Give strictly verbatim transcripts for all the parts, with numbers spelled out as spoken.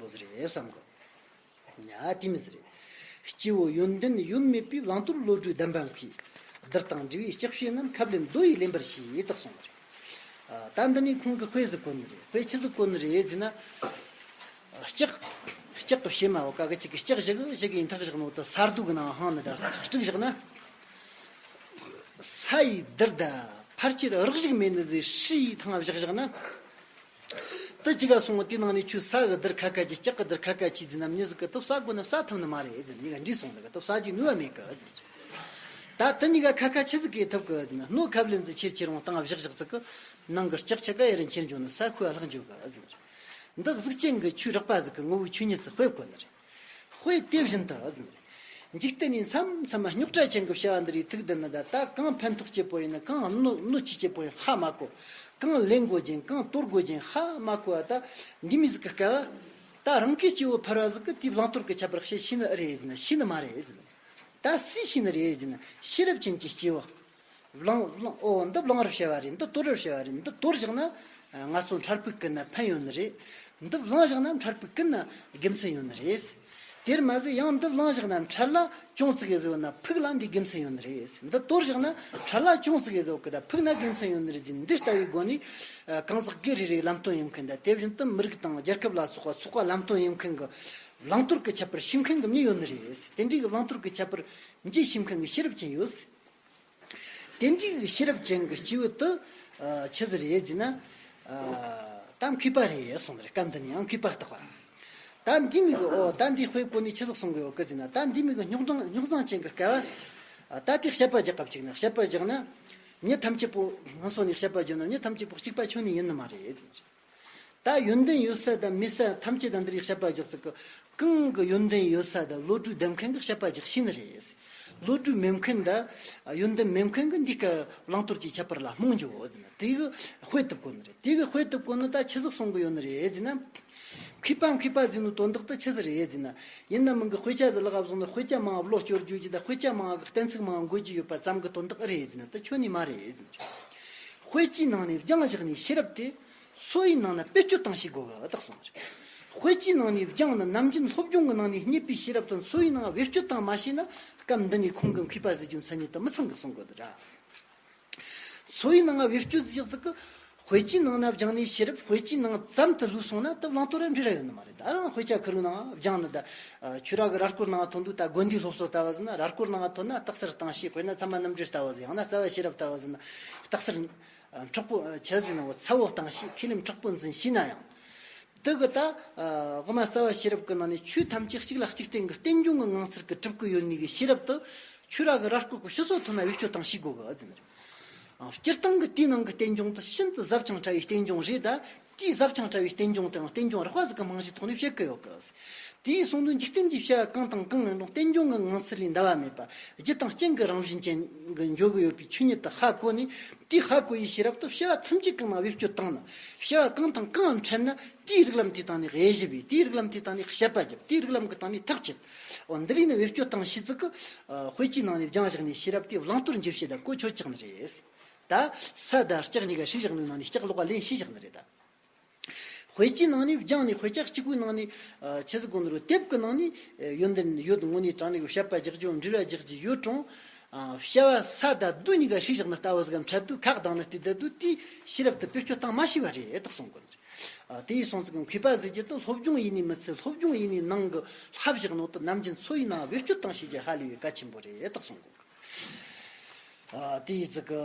པོ་ཟིག་རེད་བསམ་གི། ཉ་དེ་མི་ཟིག་རེད། སྐྱེ་བོ་ཡོན་ཏན་ཡོད་མེད་པའི་བླང་དོར་བློ་གྲོས་ལྡན་པ་མཁས། བདུད་དང་འདྲེ་བའི་ལྕགས་ཕྱེ་རྣམས། ཁབ་ལེན་མདོ་ཡིས་ལེན་པར་བྱེད་དག་གསུངས་པ་རེད། ད་འདི་ནས་ཁོང་གིས་དཔེ་ཟིག་གོ་ནི་རེད། དཔེ་ཆི་ཟིག་གོ་ནི་རེད་ཟེར་ན། ལྕགས། ལྕགས་ཀྱི་ཕྱེ་མ་བོ་ཀ་གི་གཅིག་གི་ལྕགས་བཞི་གི་བཞི་གི་ཡིན་ཐག་བཞག་ནོ་ད་ས་རྡོ་གི་ནང་འཕངས་ནི་ད་དཀྲུག་བཞག་ན། ས་ཡི་རྡུལ་ད་ཕར་ཆེར་རག་ཞིག་མེད་ནི་ཟིག་ཧྲི་ཡི་ཐང་བཞག་བཞག་ན། དེ་གཅིག་ག་སོང་བ་དེའི་ནང་ནས་ཁྱོད་ས་གི་རྡུལ་ཁ་ཁ་ཅིག་ལྕགས་གི་རྡུལ་ཁ་ཁ་ཅིག་ཟིན་ན་མྱི་ཟིག་གི་ད་ས་གོ་ན་ས་ཐུབ་ནི་མ་རེད་ཟིན་གཉིས་ཀ་འདྲིས་སོང་ལ་གི་ད་ས་ཅིག་ནུས་པ་མེད་གི་ཟིན། ད་དེ་གཉིས་ཀ་ཁ་ཁ་ཆི་ཟིག་གིས་ཐུབ་གི་ཟིན་སྣོད་ཁབ་ལེན་ཟིག་ཆེར་ཆེར་འོང་སྟངས་བཞག་བཞག་ཟིག་གི་ནང་གི་ལྕགས་ཆི་ག་ཡེ་རན་ཆེར་འཇོག་ནི་ས་ཁོའི་ལྷག་འཇོག་གི་ཟིན། འདི་གཟུགས་ཅན་གྱི་ཆོས་རགས་པ་ཟིག་གི་ངོ་བོའི་ཆོས་ཉིད་ཟིག་དཔེ་གོ་ནི་རེད། དཔེ་དེ་བཞིན་དུ་ཟིན། འཇིག་རྟེན་ནས་མཚམས་མཚམས་རྙོག་དྲ་ཅན་གྱི་བྱ་བ་འདི་རིགས་ཐུག་བསྡད་ན་ད་ད་གང་ཕན་ཐོགས་བྱེད་པོ་ཡིན་ན་གང་གནོད་གནོད་བྱེད་བྱེད་པོ་ཡིན་ཧ་མ་གོ། གང་ལེན་དགོས་ཀྱིན་གང་དོར་དགོས་ཀྱིན་ཧ་མ་གོ་བ་ད་འདི་མི་ཟིག་གི་སྐལ་བ། ད་རང་གི་སྐྱེ་བོ་ཕལ་བ་ཟིག་གི་དེའི་བླང་དོར་གྱི་ཁྱད་པར་ཤེས་ཤེས་ནི་ཨེ་རེད་ཟིན་ཤེས་ནི་མ་རེད་ཟིན། ད་སུས་ཤེས་ནི་རེད་ཟིན་ཤེས་རབ་ཅན་གྱི་སྐྱེ་བོ། བླང་བླང་ཨོ་འདི་བླང་བར་བྱ་བ་རེད། འདི་དོར་བར་བྱ་བ་རེད། འདི་དོར་བཞག་ན་ང་ཚོ་འཕྲལ་ཕུགས་ཀུན་ན་ཕན་ཡོད་ནི་རེད། འདི་བླངས་བཞག་ན་འཕྲལ་ཕུགས་ཀུན་ན་དགེ་མཚན་ཡོད་ནི་རེད། དེར་མ་ཟད་ཡང་འདི་བླངས་བཞག་ན་འཕྲལ་ལ་གྱོང་ཙིག་གེ་ཟོས་ན་ཕུགས་ལ་འདི་དགེ་མཚན་ཡོད་ནི་རེད། འདི་དོར་བཞག་ན་འཕྲལ་ལ་གྱོང་ཙིག་གེ་ཟོས་གི་ད་ཕུགས་ན་དགེ་མཚན་ཡོད་ནི་རེད་ཅེས་འདི་ལྟ་བུའི་སྒོ་ནས་གང་ཟག་སྒེར་རེ་རེའི་ལམ་སྟོན་ཡིན་མཁན་དང་དེ་བཞིན་དུ་མི་རིགས་དང་རྒྱལ་ཁབ་ལ་སོགས་པ་ཚོགས་པ་ལམ་སྟོན་ཡིན་མཁན་གྱི་བླང་དོར་གྱི་ཁྱད་པར་ཤེས་མཁན་གྱི་མི་ཡོད་ནི་རེད། དེ་འདྲའི་གི་བླང་དོར་གྱི་ཁྱད་པར་འབྱེད་ཤེས་མཁན་གྱི་ཤེས་རབ་ཅན་ཡོད། དེ་འདྲའི་ཤེས་རབ་ཅན་གྱི་སྐྱེས་བུ་དེ་ཆི་ཟིག་རེད་ཟེར་ན། ད་མཁས་པ་རེད་གསུངས་རེད། སྐབས་འདི་ནས་ཡང་མཁས་པ་རྟག་པ། ད་འདི་མི་གི་ཨོ་ད་འདི་དཔེ་གོ་ནས་ཆི་ཟིག་གསུང་གི་ཡོད་གི་ཟེར་ན། ད་འདི་མི་གི་རྙོག་དྲང་རྙོག་འཛིང་ཅན་གྱི་སྐལ་བ། ད་དེ་བཤད་པ་རྒྱག་སྐབས་ཅིག་ན་བཤད་པ་རྒྱག་ན། མྱི་ཐམས་ཅད་པོ་ང་ཚོ་ནས་བཤད་པ་བརྗོད་ན་མྱི་ཐམས་ཅད་པོ་གཅིག་པ་ཁྱོན་ནས་ཡིན་ནི་མ་རེད་ཟེར། ད་ཡོན་ཏན་ཡོད་ས་དང་མེད་ས་ཐམས་ཅད་དང་འདི་རིགས་བཤད་པ་རྒྱག་ཚིག་གི། གང་གི་ཡོན་ཏན་ཡོད་ས་དང་བློ་གྲོས་ལྡན་མཁན་གྱིས་བཤད་པ་རྒྱག་ཤེས་ནི་རེད། བློ་གྲོས་མེད་མཁན་དང་ཡོན་ཏན་མེད་མཁན་གྱིས་འདི་སྐད་བླང་དོར་གྱི་ཁྱད་པར་ལ་རྨོངས་འགྱོ་ཟེར་ན་དེ་གི་དཔེ་ཐུབ་དགོས་ནི་རེད། དེ་གི་དཔེ་ཐུབ་དགོས་ནི་ད་ཆི་ཟིག་གསུང་གི་ཡོད་ནི་རེད་ཟེར་ན། མཁས་པ་མཁས་པ་ཟེར་ནི་དོན་དག་ད་ཆི་ཟིག་རེད་ཟེར་ན། ཡིན་ན་མིན་གི་དཔེ་ཆ་ཟིག་ལག་བཟུང་ནས་དཔེ་ཆ་མང་བ་བློ་སྐྱོར་རྒྱུ་གི་ད་དཔེ་ཆ་མང་བ་གི་གཏན་ཚིགས་མང་བ་འགོད་རྒྱུ་ཡོད་པ་ཙམ་གི་དོན་དག་ཨེ་རེད་ཟེར་ན་ད་ཁྱོན་ནས་མ་རེད་ཟེར་ནི་རེད། དཔེ་ཆའི་ནང་ནས་སྦྱངས་བཞག་ནས་ཤེས་རབ་དེ། སོ་ཡི་ནང་ན་བེད་སྤྱོད་བཏང་ཤེས་དགོས་གི་བཏགས་སོང་། དཔེ་ཆའི་ནང་ནས་སྦྱངས་ན་ནམ་རྒྱུན་སློབ་སྦྱོང་གི་ནང་ནས་རྙེད་པའི་ཤེས་རབ་དང་སོ་ཡི་ནང་བེད་སྤྱོད་བཏང་མ་ཤེས་ན་སྐབས་འདི་ནས་ཁོང་གི་མཁས་པ་ཟེར་རྒྱུ་མཚན་ཉིད་དུ་མི་ཚང་གི་གསུང་གི་འདུག་ར། སོ་ཡི་ནང་བེད་སྤྱོད་ཟིག་ཟིག་གི། དཔེ་ཆའི་ནང་ན་སྦྱངས་ནས་ཤེས་རབ་དཔེ་ཆའི་ནང་ཙམ་དུ་ལུས་སོང་ན་ད་བླང་དོར་ར་འབྲེལ་ར་ཡོད་ནི་མ་རེད། ད་རང་དཔེ་ཆ་ཁུར་བའི་ནང་སྦྱངས་ནི་ད། ཆོས་ར་གི་ར་སྐོར་ནང་ཐོན་དུས་ད་དགོན་སྡེའི་སློབ་གསོ་ལྟ་བུ་ཟིན་ན་ར་སྐོར་ནང་ཐོན་ན་རྟགས་གསལ་བཏང་ཤེས། དཔེར་ན་ཚད་མ་རྣམ་འགྲེལ་ལྟ་བུ་ཟིན་ཡང་ན་རྩ་བ་ཤེས་རབ་ལྟ་བུ་ཟིན་ན་རྟགས་གསལ། མཁྲེགས་པོ་ཆ་ཟིན་ནོ་ཚ་བོ་བཏང་ཤེས། ཁས་ལེན་མཁྲེགས་པོ་འཛིན་ཤེས་ན་ཡང་། དེ་གི་ད། དབུ་མ་རྩ་བ་ཤེས་རབ་ཀྱི་ནང་ནས་ཆོས་ཐམས་ཅད་གཅིག་ལ་གཅིག་བརྟེན་གྱི་རྟེན་འབྱུང་གི་ངང་ཚུལ་གྱིས་གྲུབ་ཀྱི་ཡོད་ནི་གི་ཤེས་རབ་དེ། ཆོས་ར་གི་ར་སྐོར་གྱི་ཕྱི་སོ་ཐོན་ན་བེད་སྤྱོད་བཏང་ཤེས་དགོས་གི་ཟེར་ནི་རེད། སྤྱིར་བཏང་གི་དེའི་ནང་གི་རྟེན་འབྱུང་དེ་ཤིན་ཏུ་ཟབ་ཅིང་ཕྲ་བའི་རྟེན་འབྱུང་རེད་ད། དེའི་ཟབ་ཅིང་ཕྲ་བའི་རྟེན་འབྱུང་དེའང་རྟེན་འབྱུང་རགས་པ་ཟིག་གི་རྨང་གཞིའི་ཐོག་ནས་བཤད་ཀྱི་ཡོད་གི། དེའི་གསུང་དོན་འཇིག་རྟེན་གྱི་བྱ་བ་གང་དང་གང་ཡིན་རུང་རྟེན་འབྱུང་གི་ངང་ཚུལ་ལས་འདའ་བ་མེད་པ། རྒྱུ་དང་རྐྱེན་གྱི་རང་བཞིན་ཅན་གྱི་འཇོག་གི་ཡོད་པའི་ཆོས་ཉིད་དུ་ཧ་གོ་ནས། དེའི་ཧ་གོ་ཡི་ཤེས་རབ་དེ་བྱ་བ་ཐམས་ཅད་གང་ན་བེད་སྤྱོད་བཏང་ན། བྱ་བ་གང་དང་གང་འཕྲད་ན་དེའི་རིགས་ལམ་དེའི་སྟེང་ནས་དབྱེ་ཞིབ་བྱས། དེའི་རིགས་ལམ་དེའི་སྟེང་ནས་དཔྱད་པ་བརྒྱབ། དེའི་རིགས་ལམ་གྱི་སྟེང་ནས་ཐག་བཅད། འོ་འདི་རིགས་ནས་བེད་སྤྱོད་བཏང་ཤེས་ཚིག་གི། དཔེ་ཆའི་ནང་ནས་སྦྱངས་བཞག་ནས་ཤེས་རབ་དེ་བླང་དོར་འགྱུར་བྱེད་ད་གོ་ཆོད་ཀྱང་རེད། ད་ས་དང་ལྕགས་གཉིས་ཀ་ཧྲིལ་བཞག་ནས་ནང་ནས་ལྕགས་ལོག་པ་ལེན་ཤེས་བཞག་ནི་རེད་ད། དཔེ་ཆའི་ནང་ནས་སྦྱངས་ནས་དཔེ་ཆ་གཅིག་པུའི་ནང་ནས་ཆི་ཟིག་གོ་ནི་རུ་དེབ་ཀྱི་ནང་ནས་ཡོན་ཏན་ཡོད་དངོས་གནས་དྲང་གནས་ཀྱི་བཤད་པ་རྒྱག་རྒྱུ་འབྲེལ་བ་རྒྱག་རྒྱུ་ཡོད་རུང་། བྱ་བ་ས་དང་རྡོ་གཉིས་ཀ་ཧྲིལ་བཞག་ནི་ལྟ་བུ་ཟིག་གམ་འཕྲད་དུས་ཁག་དང་ནི་བལྟས་བསྡད་དུས་དེའི་ཤེས་རབ་དེ་བེད་སྤྱོད་བཏང་མ་ཤེས་པ་རེད་དག་གསུང་གོ་ནི་རེད། དེ་ཡིས་སོང་ཙང་མཁས་པ་ཟེར་རྒྱུ་དེ་སློབ་སྦྱོང་ཡིན་ནི་མི་ཚད་སློབ་སྦྱོང་ཡིན་ནི་ནང་གི་ལྷབ་བཞག་ནོ་དེ་ནམ་རྒྱུན་སོ་ཡི་ནང་བེད་སྤྱོད་བཏང་ཤེས་རྒྱུ་ཧ་ལས་པའི་གལ་ཆེན་པོ་རེད་དག་གསུང་གོ་གི། དེ་ཡིས་ཙི་གི།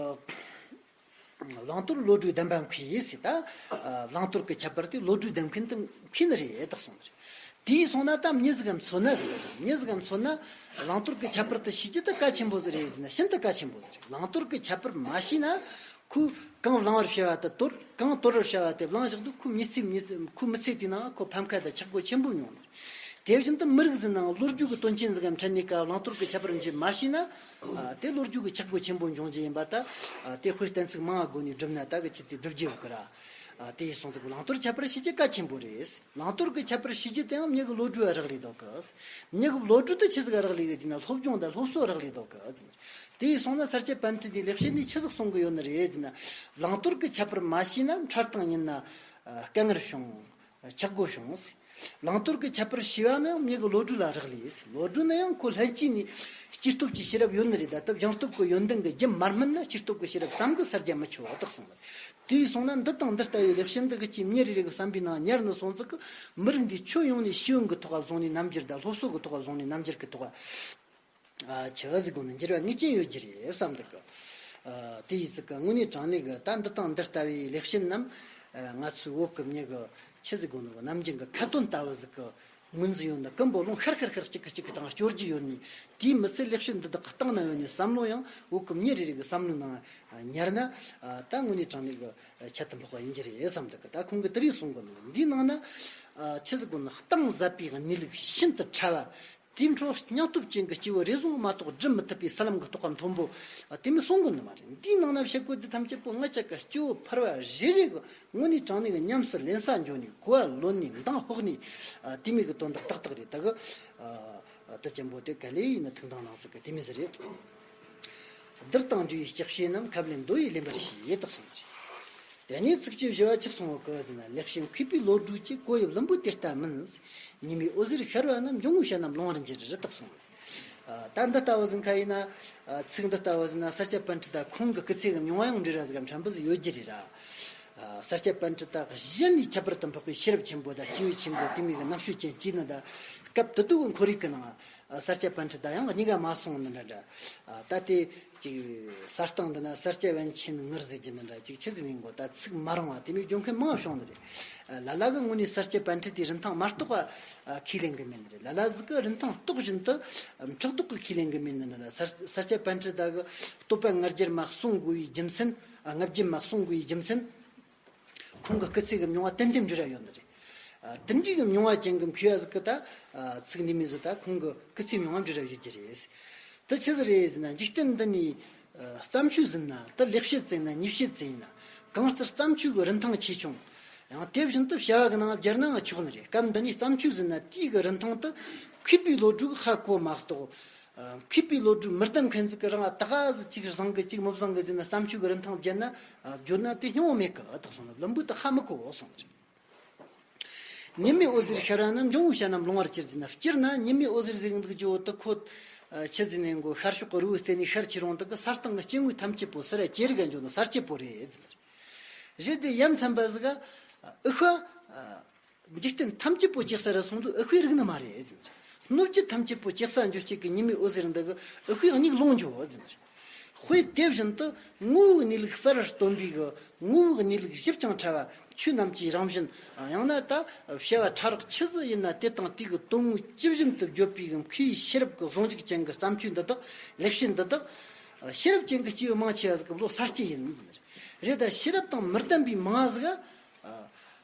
བླང་དོར་བློ་གྲོས་ལྡན་པ་མཁས་ཟེར་ད། བླང་དོར་གྱི་ཁྱད་པར་དེ་བློ་གྲོས་ལྡན་མཁན་དེ་མཁས་ནི་རེད་དག་གསུངས་ནི་རེད། དེའི་སོང་ན་ད་མྱི་ཟིག་གམ་མཚོན་ན་ཟེར་བ་དང་མྱི་ཟིག་གམ་མཚོན་ན། བླང་དོར་གྱི་ཁྱད་པར་དེ་ཤེས་རྒྱུ་དེ་གལ་ཆེན་པོ་ཟིག་རེད་ཟེར་ན་ཤིན་ཏུ་གལ་ཆེན་པོ་ཟིག་རེད། བླང་དོར་གྱི་ཁྱད་པར་མ་ཤེས་ན། ཁོས་གང་བླང་བར་བྱ་བ་དེ་དོར། གང་དོར་བར་བྱ་བ་དེ་བླང་བཞག་དུས་ཁོའི་མྱི་ཚེ་མྱི་ཚེ་ཁོའི་མི་ཚེ་དེའི་ནང་ཁོ་ཕམ་ཁ་དང་ཆག་སྒོ་ཆེན་པོ་མྱོང་ནི་རེད། དེ་བཞིན་དུ་མི་རིགས་ཟིག་ནང་ལོ་རྒྱུས་ཀྱི་དོན་རྐྱེན་ཟིག་གམ་འཕྲད་ནས་ཀ་བླང་དོར་གྱི་ཁྱད་པར་འབྱེད་མ་ཤེས་ན། ཨ། དེ་ལོ་རྒྱུས་ཀྱི་ཆག་སྒོ་ཆེན་པོ་འབྱུང་རྒྱུ་ཡིན་པ་ད། ཨ། དེ་དཔེ་གཏན་ཚིགས་མང་བ་སྒོ་ནས་བསྒྲུབས་ན་ད་གི་ཆེད་དུ་བསྒྲུབ་རྒྱུ་ཡོད་གི་ར། ཨ། དེ་ཡིས་སོང་ཙང་བླང་དོར་ཁྱད་པར་ཤེས་རྒྱུ་གལ་ཆེན་པོ་རེད། བླང་དོར་གྱི་ཁྱད་པར་ཤེས་རྒྱུ་དེའང་མྱི་གི་བློ་གྲོས་རག་ལས་འདུག་གི། མྱི་གི་བློ་གྲོས་དེ་ཆི་ཟིག་རག་ལས་གི་ཟེར་ན་སློབ་སྦྱོང་དང་སློབ་གསོ་རག་ལས་འདུག་གི། དེ་ཡིས་སོང་ན་ས་སྐྱ་པཎྜི་ཏའི་ལེགས་བཤད་ནས་ཆི་ཟིག་གསུང་གི་ཡོད་ནི་རེད་ཟེར་ན། བླང་དོར་གྱི་ཁྱད་པར་མ་ཤེས་ན་འཕྲལ་དང་ཉིན་ན། ཨ། དཀའ་ངལ་བྱུང་། ཆག་སྒོ་བྱུང་། བླང་དོར་གྱི་ཁྱད་པར་ཕྱེ་བ་ནི་ཡང་མྱི་གི་བློ་གྲོས་ལ་རག་ལས། བློ་གྲོས་ནི་ཡང་ཁོ་ལྷན་སྐྱེས་ནས་སྐྱེས་སྟོབས་ཀྱི་ཤེས་རབ་ཡོད་ནི་རེད། ད་སྟབས་སྦྱངས་སྟོབས་ཀྱི་ཡོན་ཏན་གྱི་རྒྱུ་མ་སྨིན་ན་སྐྱེས་སྟོབས་ཀྱི་ཤེས་རབ་ཙམ་གྱིས་སལ་རྒྱ་མི་ཆོག་བ་དག་གསུངས། དེ་ཡིས་སོང་ན་འདི་དང་འདི་ལྟ་བུའི་ལེགས་བཤད་འདི་གི་ཅིག་མྱི་རེ་རེ་གི་བསམ་པའི་ནང་ཉར་ནས་སོང་ཙི་གི་མི་རིགས་འདིའི་ཁྱོན་ཡོངས་ནས་ཤེས་ཡོན་གྱི་ཐོག་ལ་བཟུང་ནས་རྣམ་འགྱུར་དང་སློབ་གསོ་གི་ཐོག་ལ་བཟུང་ནས་རྣམ་འགྱུར་གྱི་ཐོག་ལ། ཨ་ཆི་ཟིག་དགོས་ན་འགྱུར་བ་ངེས་ཅན་ཡོད་རྒྱུ་རེད་བསམ་འདུག་གི། ཨ་དེ་ཡིས་ཟིག་གི་དངོས་གནས་དྲང་གནས་གི་ད་འདི་དང་འདི་ལྟ་བུའི་ལེགས་བཤད་རྣམས་ཨ་ང་ཚོའི་བོད་གི་མྱི་གི་ཆི་ཟིག་དགོས་ན་གི་ནམ་རྒྱུན་གི་ཁ་ཏོན་ལྟ་བུ་ཟིག་གི་ངོས་འཛིན་ཡོད་ན་ཀུན་པོ་ལུང་ཤར་ཤར་ཤར་གཅིག་གི་གཅིག་གི་སྟེང་སྐྱོར་རྒྱུ་ཡོད་ནི། དེའི་མི་ཚད་ལེགས་བཤད་འདི་དག་གི་སྟེང་ན་ཡོད་ནི་བསམ་བློ་ཡང་བོད་གི་མྱི་རེ་རེ་གི་བསམ་བློའི་ནང་ཉར་ན་ཨ་ད་དངོས་གནས་དྲང་གནས་གི་ཁྱད་དུ་འཕགས་པ་ཡིན་རྒྱུ་རེད་བསམ་འདུག་གི། ད་ཁོང་གིས་དེ་རིགས་གསུང་གི་འདུག། འདིའི་ནང་ན་ཨ་ཆི་ཟིག་དགོས་ན་གཏིང་ཟབ་པའི་གནས་ལུགས་ཤིན་ཏུ་ཕྲ་བ། དེའི་འཕྲོ་སྙིང་སྟོབས་ཅན་གྱི་སྐྱེས་བུ་རེ་ཟུང་མ་གཏོགས་སྒྲུབ་མི་ཐུབ་པའི་ས་ལམ་གྱི་རྟོགས་པ་མཐོན་པོ་དེ་མོ་གསུང་གི་ནི་མ་རེད། འདིའི་ནང་ན་བཤད་སྒོ་འདི་ཐམས་ཅད་པོ་ང་ཅག་གི་སྐྱེ་བོ་ཕལ་བ་རེ་རེ་གི་དངོས་གནས་དྲང་གནས་ཀྱི་ཉམས་སུ་ལེན་ས་འཇོག་ནས་གོ་བ་ལོན་ནས་མདང་ཕོག་ནས་དེ་མོ་གི་དོན་དག་ཏག་ཏག་རེད། ད་གི་དེ་ཅན་པོ་དེ་ག་ལེ་ཡིན་ན་ཐུགས་འདང་གནང་ཚིག་གི་དེ་མོ་ཟིག་རེད། བསྡུར་དང་འདྲི་བའི་ལྕགས་བྱེད་རྣམས། ཁབ་ལེན་མདོ་ཡི་ལེན་པར་བྱེད། དག་གསུངས་པ་རེད། དེ་ནས་ཚིགས་བཅད་བཞི་པ་ཆི་གསུངས་པ་གི་ཟེར་ན། ལེགས་བཤད་མཁས་པའི་བློ་གྲོས་ཀྱིས། གོ་ཡབ་ལུམ་པོ་དེ་ལྟ་མིན། ཉི་མའི་འོད་ཟེར་ཤར་བ་རྣམས། འབྱུང་བོའི་བྱ་རྣམས་ལོང་བར་འགྱུར། རི་དྭགས་གསུངས། ཨ་ད་འདི་ལྟ་བུ་ཟིག་ག་ཡིན་ན། ཨ་ཚིག་འདི་ལྟ་བུ་ཟིག་ན་ས་སྐྱ་པཎྜི་ཏ་ཁོང་གི་སྐུ་ཚེ་གི་མྱོང་བ་ཡང་འབྲེལ་བ་ཟིག་གམ་ཕྲན་བུ་ཟིག་ཡོད་རྒྱུ་རེད་ར། ཨ་ས་སྐྱ་པཎྜི་ཏ་གཞི་ནས་ཁྱད་པར་དུ་འཕགས་པའི་ཤེས་རབ་ཆེན་པོ་དང་སྐྱེས་བུ་ཆེན་པོ་དེ་མོ་གི་རྣམ་དཔྱོད་ཅན་གྱི་ནི་ད་སྐབས་དེ་དུས་ཀྱི་ཁོར་ཡུག་གི་ནང་ཨ་ས་སྐྱ་པཎྜི་ཏ་ཡང་གཉིས་ཀ་མ་སོང་ནི་འདྲ་འདྲ། ཨ་ད་དེ། ཅིག་ས་སྟེང་འདི་ན་ས་སྐྱ་པཎ་ཆེན་ངུར་ཟེར་གྱི་ནི་འདྲ། ཅིག་ཆི་ཟིག་ཡིན་གོ། ད་ཚིག་མ་རུང་བ་དེ་མོ་སྦྱོང་མཁན་མང་བ་བྱུང་ནི་རེད། ལ་ལ་གི་ངོས་ནས་ས་སྐྱ་པཎྜི་ཏའི་རིན་ཐང་མ་རྟོགས་པ་ཁས་ལེན་གི་མེད་ནི་རེད། ལ་ལ་ཟིག་གི་རིན་ཐང་རྟོགས་བཞིན་དུ་ཕྲག་དོག་གི་ཁས་ལེན་གི་མེད་ནི་འདྲ། ས་ས་སྐྱ་པཎྜི་ཏ་གི་བསྟོད་པ་ལྔ་བརྒྱ་མ་གསུང་དགོས་པའི་རྒྱུ་མཚན། ལྔ་བརྒྱ་མ་གསུང་དགོས་པའི་རྒྱུ་མཚན། ཁོང་གི་སྐུ་ཚེ་གི་མྱོང་བ་ཏན་ཏན་འབྲེལ་བ་ཡོད་ནི་རེད། ཨ་དེ་འདྲའི་གི་མྱོང་བ་ཅན་གི་མཁས་པ་ཟིག་གི་ད་ཨ་ཚིག་འདི་མོ་ཟིག་ད་ཁོང་གི་སྐུ་ཚེ་མྱོང་བ་འབྲེལ་བ་ཡོད་རྒྱུ་རེད། དེ་ཆི་ཟིག་རེད་ཟེར་ན། འཇིག་རྟེན་འདི་ནས་ཨ་བརྩམས་ཆོས་ཟིན་ན་དེ་ལེགས་བཤད་ཟིན་ན་ཉེས་བཤད་ཟིན་ན་གང་ལྟར་བརྩམས་ཆོས་གི་རིན་ཐང་ཆེ་ཆུང་། ཡང་དེ་བཞིན་དུ་བྱ་བ་གི་ནང་སྦྱར་ནའང་ཆོག་ནི་རེད། སྐབས་འདི་ནས་བརྩམས་ཆོས་ཟིན་ན་དེའི་གི་རིན་ཐང་དེ་མཁས་པའི་བློ་གྲོས་ཧ་གོ་མ་གཏོགས། ཨ་མཁས་པའི་བློ་གྲོས་མི་ལྡན་མཁན་ཟིག་གིས་རང་ཨ་ད་ག་ཟིག་ཅིག་བཟང་གི་ཅིག་མི་བཟང་གི་ཟེར་ན་བརྩམས་ཆོས་གི་རིན་ཐང་བརྗེད་ན། ཨ་བརྗོད་ན་དེ་སྙིང་བོ་མེད་གི། ཨ་དག་སོང་ན་ལམ་བུ་དེ་ཧ་མི་གོ་སོང་ནི་རེད། ཉི་མའི་འོད་ཟེར་ཤར་བ་རྣམས། འབྱུང་བོའི་བྱ་རྣམས་ལོང་བར་གྱུར་ཟེར་ན། སྤྱིར་ན་ཉི་མའི་འོད་ཟེར་ཟེར་གི་འདུག་རྒྱུ་བོ་དེ་ཁོ། ཨ་ཆི་ཟེར་ནས་གོ། ཤར་ཕྱོགས་གི་རི་བོའི་རྩེ་ནས་ཤར་ཁྱེར་རུང་དེ་གི་ས་སྟེང་གི་སྐྱེ་དངོས་ཐམས་ཅད་པོ་སེར་བ་ཅེ་རིགས་འགྱོ་ནི་ས་སྐྱ་པོ་རེད་ཟེར་ནི་རེད། རེད་དེ་ཡ་མཚན་པ་ཟིག་ག་ཨ་དབུགས་པ། ཨ་འཇིག་རྟེན་ཐམས་ཅད་པོ་སྐྱེ་ས་རེད་སོང་དུས་དབུགས་པའི་རིགས་ནི་མ་རེད་ཟེར། སྣོད་བཅུད་ཐམས་ཅད་པོ་སྐྱེ་ས་འཇོག་བྱེད་ཀྱི་ཉི་མའི་འོད་ཟེར་འདི་གིས་དབུགས་པའི་མྱིག་ལོང་འགྱོ་ཟེར། དཔེ་དེ་བཞིན་དུ་ངོ་བོའི་གནས་ལུགས་གསལ་བར་སྟོན་པའི་གི་ངོ་བོའི་གནས་ལུགས་ཞིབ་ཅིང་ཕྲ་བ་ཆོས་རྣམས་ཀྱི་རང་བཞིན། ཡང་ན་ད་བྱ་བ་ཕྲ་རགས་ཆི་ཟིག་ཡིན་ན་དེ་དང་དེ་གི་དོན་དངོས་ཇི་བཞིན་དུ་བརྗོད་པའི་གི་མཁས་པའི་ཤེས་རབ་ཀྱི་ཟུང་འཇུག་ཅན་གྱི་བརྩམས་ཆོས་འདི་དག་ལེགས་བཤད་འདི་དག་ཤེས་རབ་ཅན་གྱི་སྐྱེས་བུ་མང་ཆེ་བ་ཟིག་གི་བློ་གསལ་སྐྱེས་ཡིན་ཟེར། རེད་ད་ཤེས་རབ་དང་མི་ལྡན་པའི་མང་ཟིག་ག་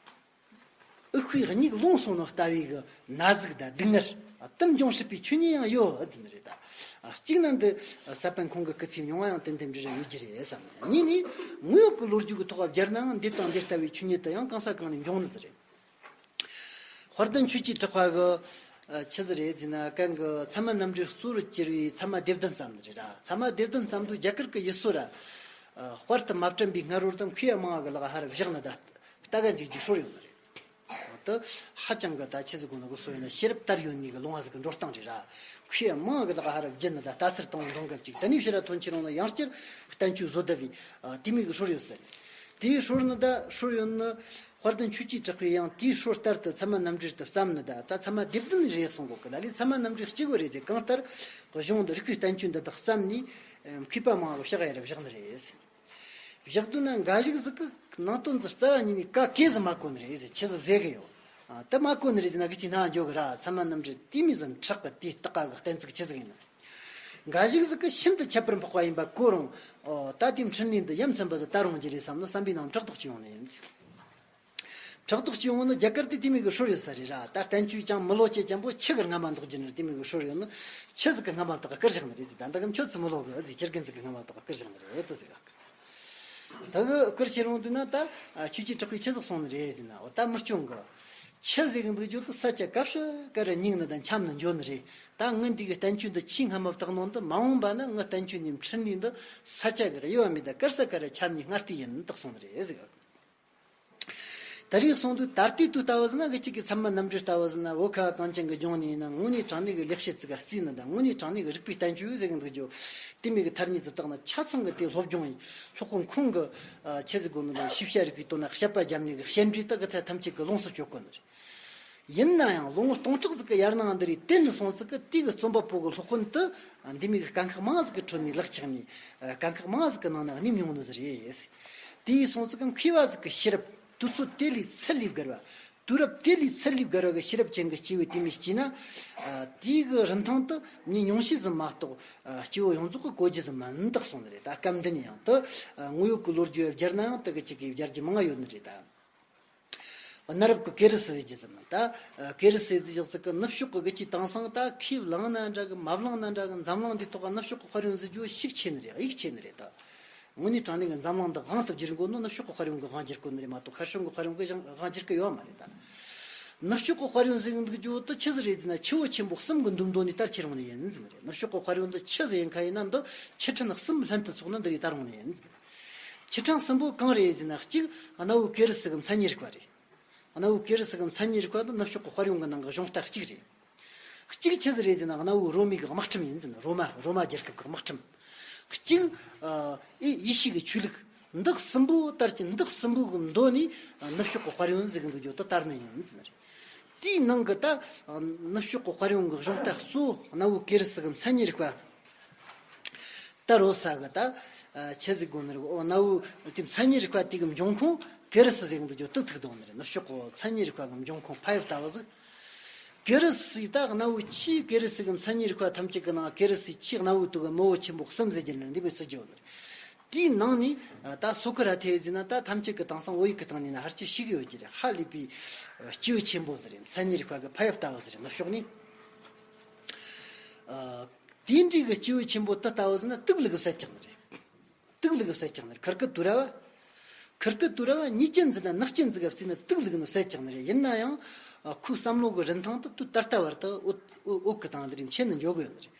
དབུགས་པའི་མྱིག་ལོང་སོང་ནོ་ལྟ་བུའི་གི་ན་ཟུག་དང་སྡུག་བསྔལ་དེ་མོ་འབྱུང་སྲིད་པའི་ཆོས་ཉིད་ཡང་ཡོད་ཟེར་ནི་རེད་ད། གཅིག་ན་འདི་ས་པཎ་ཁོང་གི་སྐུ་ཚེའི་མྱོང་བ་ཡང་ཏན་ཏན་འབྲེལ་བ་ཡོད་རྒྱུ་རེད་བསམ། གཉིས་ནས་དངོས་ཡོད་ཀྱི་ལོ་རྒྱུས་ཀྱི་ཐོག་བསྒྱུར་ནའང་འདི་དང་འདི་ལྟ་བུའི་ཆོས་ཉིད་དེ་ཡང་གང་ས་གང་ནས་འབྱུང་ནི་ཟིག་རེད། དཔལ་ལྡན་ཆོས་ཀྱི་གྲགས་པ་གི་ཆི་ཟིག་རེད་ཟེར་ན། གང་གི་ཚད་མ་རྣམ་འགྲེལ་གཙོ་བོར་གྱུར་པའི་ཚད་མ་སྡེ་བདུན་བརྩམས་ནི་རེད་ར། ཚད་མ་སྡེ་བདུན་བརྩམས་དུས་རྒྱ་གར་གྱི་ཡུལ་སྲོལ་ར། དཔལ་དུ་མ་བསྟན་པའི་སྔ་རོལ་དུ་མཁས་པ་མང་བ་གི་ལག་ཧར་བཞག་ནི་ད་ལྟ་ག་འཇུག་རྒྱུའི་སྲོལ་ཡོད་ནི་རེད། དེ་ཧ་ཅང་གི་ད་ཆི་ཟིག་གོ་ནི་གི་སྲོལ་ཡིན་ན་ཤེས་རབ་དར་ཡོད་ནི་གི་ལུང་བ་ཟིག་གི་འགྲོ་སྟངས་རེད་ར། མཁས་པ་མང་བ་གི་ལག་ཧར་བརྒྱུད་ནི་ད་ལྟ་ཚུར་གཏོང་འདོང་སྐབས་ཅིག་དེ་ནས་ཕྱིར་ར་ཐོན་ཁྱེར་རུང་ན་ཡང་བསྐྱར་བསྟན་བཅོས་བཟོ་བསྡད་པའི་དེ་མོ་གི་སྲོལ་ཡོད་ས་རེད། དེའི་སྲོལ་ནི་ད་སྲོལ་ཡོད་ནི། དཔལ་ལྡན་ཆོས་ཀྱི་གྲགས་པས་ཡང་དེའི་སྲོལ་ལྟར་དུ་ཚད་མ་རྣམ་འགྲེལ་དུ་བརྩམས་ནི་ད་ད་ཚད་མ་སྡེ་བདུན་རེད་གསུང་གོ་གི། ལ་ལས་ཚད་མ་རྣམ་འགྲེལ་གཅིག་པོ་རེད་ཟེར། གང་ལྟར་གཞུང་འདི་རིགས་པའི་བསྟན་བཅོས་འདི་དག་བརྩམས་ནས་མཁས་པ་མང་བ་ཕྱག་གཡར་བཞག་ནི་རེད། བཞག་དུས་ན་འགའ་ཞིག་ཟིག་གི་ནང་དོན་ཟིག་རྩ་བ་ཉིད་ནས་ག་གེ་ཟིག་མ་གོ་ནི་རེད་ཟེར། ཆི་ཟིག་ཟེར་གི་ཡོད། ཨ་དེ་མ་གོ་ནི་རེད་ཟེར་ན་གི་ཅིག་ན་འཇོག་གི་ར། ཚད་མ་རྣམ་འགྲེལ་དེ་མོ་ཟིག་མཁྲེགས་གི་དེའི་ལྟག་ག་གི་གཏན་ཚིགས་ཆི་ཟིག་ཡིན་ན། འགའ་ཞིག་ཟིག་གི་ཤིན་ཏུ་ཁྱད་པར་འཕགས་པ་ཡིན་པ་གོ་རུང་། ཨོ་ད་དེའི་འཕྲིན་ལས་འདི་ཡ་མཚན་པ་ཟིག་དར་འོང་རྒྱུ་རེད་བསམ་ནོ་བསམ་པའི་ནང་ཕྲག་དོག་ཅིག་ཡོང་ནི་ཡིན། ཕྲག་དོག་ཅིག་ཡོང་ནོ་རྒྱ་གར་དེ་དེ་མོ་གི་སྲོལ་ཡོད་ས་རེད་ར། ད་བསྟན་བཅོས་ཀྱང་མི་ལོ་ཅེ་ཅན་པོ་ཆི་གི་རྔ་མ་འདོགས་རྒྱུ་ནི་རེད། དེ་མོ་གི་སྲོལ་ཡོད་ནོ་ཆི་ཟིག་གི་རྔ་མ་འདོགས་གི་བསྐུར་བཞག་ནི་རེད་ཟེར། ད་འདི་གི་ཁྱོད་ཚོ་མི་ལོ་གི་ཟེར། ཁྱེར་གི་ཟིག་གི་རྔ་མ་འདོགས་གི་བསྐུར་བཞག་ནི་རེད་དེ་ཟེར་གི། ད་གི་བསྐུར་ཁྱེར་ཡོང་དུས་ན་ད་ཆོས་ཀྱི་གྲགས་པས་ཆི་ཟིག་གསུངས་ནི་རེད་ཟེར་ན། འོ་ད་མི་སྐྱོན་གི། ཆི་ཟེར་གི་འདུག་རྒྱུ་དེ་ས་ཆ་ག་ཤོད་ག་རུ་སྙིང་ནི་དང་འཁྱམས་ནི་འགྱོ་ནི་རེད། ད་ངའི་འདི་གི་བསྟན་བཅོས་འདི་ཆེས་སྔ་མ་བཏགས་ནོ་འདི་མ་འོངས་པ་ན་ངའི་བསྟན་བཅོས་འདིའི་འཕྲིན་ལས་འདི་ས་ཆ་གི་དབྱེ་བ་མེད་ད་གར་ས་ག་རུ་ཁྱབ་ནི་སྔ་ལྟས་ཡིན་དག་གསུངས་ནི་རེད་ཟེར་གི། ད་རེས་གསུངས་དུས་ད་ལྟའི་དུས་ལྟ་བུ་ཟིན་ན་གི་གཅིག་གི་ཚད་མ་རྣམ་འགྲེལ་ལྟ་བུ་ཟིན་ན་བོད་ཁ་བ་གངས་ཅན་གི་ལྗོངས་ནས་ཡིན་ན་དངོས་གནས་དྲང་གནས་ཀྱི་ལེགས་བཤད་ཅིག་ག་རྩིས་ནི་དང་དངོས་གནས་དྲང་གནས་ཀྱི་རིགས་པའི་བསྟན་བཅོས་ཟེར་གི་འདུག་རྒྱུ། དེ་མོ་གི་ཐ་སྙད་ཅིག་བཏགས་ན་ཆ་ཚང་གི་དེ་སློབ་སྦྱོང་ཡིན། སློབ་དཔོན་ཁོང་གི་ཆི་ཟིག་དགོས་ནི་རེད། ཤེས་བྱ་རིག་པའི་དོན་ན་དཔྱད་པ་རྒྱབ་ནས་གི་བཤད་འགྲོས་དག་གི་ཐད་ཐམས་ཅད་གི་ལོངས་སུ་སྤྱོད་དགོས་ནི་རེད། ཡིན་ན་ཡང་ལོ་ངོ་སྟོང་ཕྲག་ཟིག་གི་ཡར་ནང་འདི་རེད་བསྟན་ནས་སོང་ཟིག་གི་དེ་གི་རྩོམ་པ་པོ་གི་སློབ་དཔོན་དུ་འདི་མོ་གི་དཀའ་ཁག་མང་ཟིག་གི་ཁྲོད་ནས་ལག་ཆགས་ནས་དཀའ་ཁག་མང་ཟིག་གི་ནང་ན་གནས་མྱོང་ནི་ཟིག་རེད། དེ་ཡིན་སོང་ཟིག་གི་མཁས་པ་ཟིག་གི་ཤེས་རབ་དུས་ཚོད་དེ་ལས་ཚད་ལས་བརྒལ་བ། དུས་རབས་དེ་ལས་ཚད་ལས་བརྒལ་བ་གི་ཤེས་རབ་ཅན་གྱི་སྐྱེས་བུ་དེ་མོ་སྐྱེས་ན། དེའི་གི་རིན་ཐང་དུ་མྱི་ཉུང་ཤས་ཟིག་མ་གཏོགས་སྐྱེ་བོ་ཡོངས་རྫོགས་གི་གོ་རྒྱུ་ཟིག་མིན་འདུག་གསུངས་ནི་རེད། ད་སྐབས་འདི་ནས་ཡང་དུ་དངོས་ཡོད་ཀྱི་ལོ་རྒྱུས་བརྒྱུད་ན་ཡང་དུ་གི་ཅིག་གི་བརྒྱུད་རྒྱུ་མང་ཡོད་ནི་རེད་ད། གནའ་རབས་ཀྱི་ཀེ་རི་སི་ཟེར་རྒྱུ་ཟིག་ནི་ད། ཀེ་རི་སི་ཟེར་རྒྱུ་ཟིག་གི་ནུབ་ཕྱོགས་ཀྱི་གི་ཅིག་དེང་སང་ད་ཁས་བླངས་ན་འདྲ་གི་མ་བླངས་ན་འདྲ་གི་འཛམ་གླིང་འདི་ཐོག་ག་ནུབ་ཕྱོགས་ཀྱི་དཔལ་ཡོན་ཟེར་རྒྱུ་ཤུགས་ཆེ་ནི་རེད། ཡིད་ཆེས་ནི་རེད་ད། དངོས་གནས་དྲང་གནས་ཀྱི་འཛམ་གླིང་འདི་དབང་དུ་བསྒྱུར་དགོས་ནོ་ནུབ་ཕྱོགས་ཀྱི་དཔལ་ཡོན་གྱིས་དབང་བསྒྱུར་དགོས་ནི་རེད་མ་གཏོགས་ཤར་ཕྱོགས་ཀྱི་དཔལ་ཡོན་གྱིས་དབང་བསྒྱུར་གི་ཡོད་མ་རེད་ད། ནུབ་ཕྱོགས་ཀྱི་དཔལ་ཡོན་ཟེར་གི་འདུག་རྒྱུ་དེ་ཆི་ཟིག་རེད་ཟེར་ན་ཆུ་བོ་ཆེན་པོ་གསུམ་གྱི་མདུན་དོན་ནས་དར་ཁྱེར་འོང་ནི་ཡིན་ཟེར་ནི་རེད། ནུབ་ཕྱོགས་ཀྱི་དཔལ་ཡོན་དེ་ཆི་ཟིག་ཡིན་ཁ་ཡིན་ན་འདི་ཆུ་ཕྲན་གསུམ་ལྷན་དུ་ཚོགས་ན་འདི་རིགས་དར་འོང་ནི་ཡིན་ཟེར་ནི་རེད། ཆུ་ཕྲན་གསུམ་པོ་གང་རེད་ཟེར་ན་གཅིག་གནའ་བོའི་ཀེ་རི་སི་གི་མཚན་ཉིད་རིག་པ་རེད། གནའ་བོའི་ཀེ་རི་སི་གི་མཚན་ཉིད་རིག་པ་འདི་ནུབ་ཕྱོགས་ཀྱི་དཔལ་ཡོན་གྱི་ནང་གི་གཞུང་རྟ་གཅིག་རེད། གཅིག་ཆི་ཟིག་རེད་ཟེར་ན་གནའ་བོའི་རོ་མའི་གི་དམག་ཁྲིམས་ཡིན་ཟེར་ན་རོ་མ་རོ་མ་རྒྱལ་ཁབ་ཀྱི་དམག་ཁྲིམས། གཅིག་ཨ་ཨེ་ཡེ་ཤུ་གི་ཆོས་ལུགས། འདི་གསུམ་པོ་དར་གྱི་འདི་གསུམ་པོ་གི་མདོ་ནས་ནུབ་ཕྱོགས་ཀྱི་དཔལ་ཡོན་ཟེར་གི་འདུག་རྒྱུ་དེ་དར་ནི་ཡིན་ཟེར་ན་རེད། དེའི་ནང་གི་ད་ནུབ་ཕྱོགས་ཀྱི་དཔལ་ཡོན་གྱི་གཞུང་རྟ་གཙོ་བོ་གནའ་བོའི་ཀེ་རི་སི་གི་མཚན་ཉིད་རིག་པ། ད་རོ་ས་གི་ད་ཆི་ཟིག་དགོས་ནི་རེད། ཨོ་གནའ་བོའི་དེ་མཚན་ཉིད་རིག་པ་དེ་གི་འབྱུང་ཁུངས་ཀེ་རི་སི་ཟེར་གི་འདུག་རྒྱུ་དེ་ཐུག་འདུག་ནི་རེད། ནུབ་ཕྱོགས་ཀྱི་མཚན་ཉིད་རིག་པ་གི་འབྱུང་ཁུངས་ཕ་ཡུལ་ལྟ་བུ་ཟིག་ཀེ་རི་སི་ད་གནའ་བོའི་ཆེས་ཀེ་རི་སི་གི་མཚན་ཉིད་རིག་པ་ཐམས་ཅད་ཀྱི་ནང་ཀེ་རི་སི་ཆེས་གནའ་བོའི་དུས་ཀྱི་མི་བོ་ཆེན་པོ་གསུམ་ཟེར་རྒྱུ་ནི་འདི་མོ་བརྩི་རྒྱུ་ཡོད་ནི་རེད། དེའི་ནང་ནས་ད་སོ་ཀ་ར་ཏེ་ཟེར་ན་ད་ཐམས་ཅད་ཀྱི་དེང་སང་བོད་ཡིག་གི་སྟེང་ནས་ན་ཧར་ཅིག་ཤེས་གི་ཡོད་ཀྱི་རེད། ཧ་ལས་པའི་སྐྱེས་བུ་ཆེན་པོ་ཟིག་རེད། མཚན་ཉིད་རིག་པ་གི་ཕ་ཡུལ་ལྟ་བུ་ཟིག་རེད། ནུབ་ཕྱོགས་ནས་དེ་འདྲའི་གི་སྐྱེས་བུ་ཆེན་པོ་དེ་ལྟ་བུ་ཟེར་ན་དུག་ལུག་གི་བསད་ཀྱང་ནི་རེད། དུག་ལུག་བསད་ཀྱང་ནི་ཁིར་ཀི་དུ་ར་བ། ཁིར་ཀི་དུ་ར་བ་ཉེས་ཅན་ཟིག་ན་ནག་ཅན་ཟིག་ག་བརྩིས་ན་དུག་ལུག་ནི་བསད་ཀྱང་ནི་རེད། ཡིན་ན་ཡང་ཁོའི་བསམ་བློ་གི་རིན་ཐང་དེ་དུས་ད་ལྟ་བར་དུ་འོད་འོད་འོད་ཀི་དང་འདི་རིམ་ཆེན་ནི་འཇོག་གི་ཡོད་ནི་རེད།